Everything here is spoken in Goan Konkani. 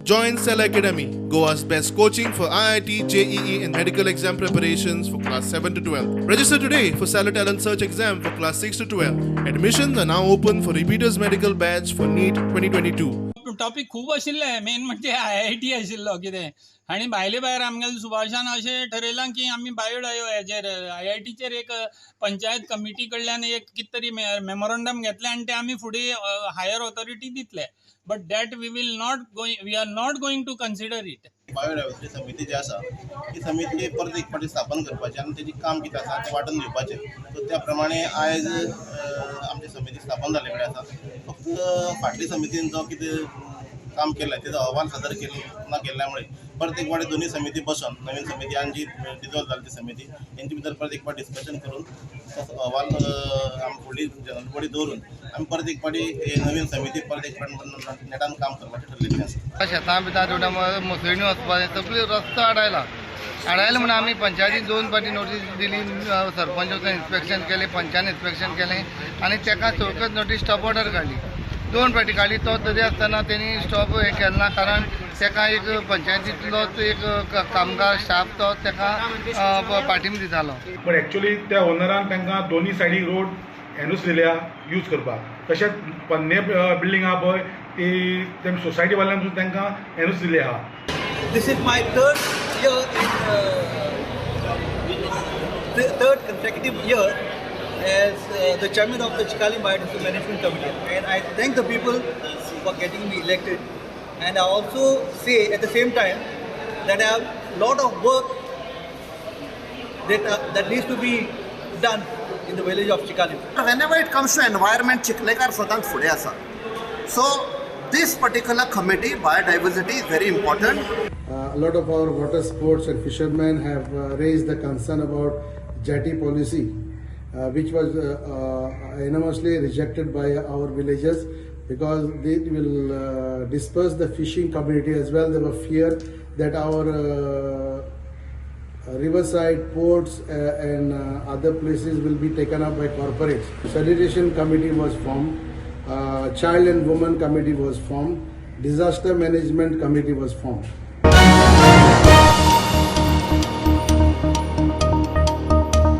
Join Cell Academy, Goa's best coaching for IIT, JEE, and medical exam preparations for class 7 to 12. Register today for Stellar Talent Search exam for class 6 to 12. Admissions are now open for repeaters medical batch for NEET 2022. Topic खूब आशिल्ले. मेन म्हणजे आयआयटी आशिल्लो कितें आनी भायले भायर आमगेले सुभाषान अशें ठरयलां की आमी बायोडायो हेजेर आयआयटीचेर एक पंचायत कमिटी कडल्यान एक कितें तरी मेमोरंडम घेतलें आनी तें आमी फुडें हायर ऑथॉरिटी दितले, but that we will not going, we are not going to consider it. Biodiversity समिती जी आसा ती समिती परत एक फावटी स्थापन करपाची आनी तेजें काम कितें आसा तें वांटून घेवपाचें. सो त्या प्रमाणे आयज आमची समिती स्थापन जाल्ले कडेन आसा. फक्त फाटली समितीन जो कितें काम केलें तेजो अहवाल सादर केलो ना केल्ल्या मुळे परत एक फावटी दोनूय समिती बसून, नवीन समिती आनी जी डिजॉल्व जाली ती समिती, हेंचे भितर परत एक फावट डिस्कशन करून तो अहवाल आमी फुडली जनरल बॉडी दवरून आमी परत एक फावटी ही नवीन समिती परत एक फावट नेटान काम करपाचें ठरलेलें आसा. शेतां बितां रोडा मुसळणी वचपाचें सगळे रस्तो आडायला. आडायला म्हणून आमी पंचायतीन दोन फावटी नोटीस दिली. सरपंच वचून इन्स्पेक्शन केलें, पंचान इन्स्पेक्शन केलें आनी ताका चौकच नोटीस स्टॉप ऑर्डर काडली. दोन फावटी काडली. तो तरी आसतना तेणी स्टॉप हें केलें ना, कारण ताका एक पंचायतींतलोच एक कामगार स्टाफ तो ताका पाठिंबो दितालो. पण एक्चुअली त्या ओनरान तांकां दोनी सायडीक रोड एनूच दिल्या यूज करपाक. तशेंच पन्ने बिल्डींग आहा पळय ती तेम सोसायटी वाल्यान सुद्दां तांकां एनूच दिल्ली आहा. This is my third year in third consecutive year as the chairman of the Chicalim Biodiversity Management Committee, and I thank the people for getting me elected. And I also say at the same time that I have a lot of work that needs to be done in the village of Chicalim. Whenever it comes to environment, चिखलेकार सदांच फुडें आसा. So this particular committee, biodiversity is very important. A lot of our water sports and fishermen have raised the concern about jetty policy, which was unanimously rejected by our villagers because they will disperse the fishing community as well. There were fear that our riverside ports and other places will be taken up by corporates. Sanitation committee was formed, child and women committee was formed, disaster management committee was formed.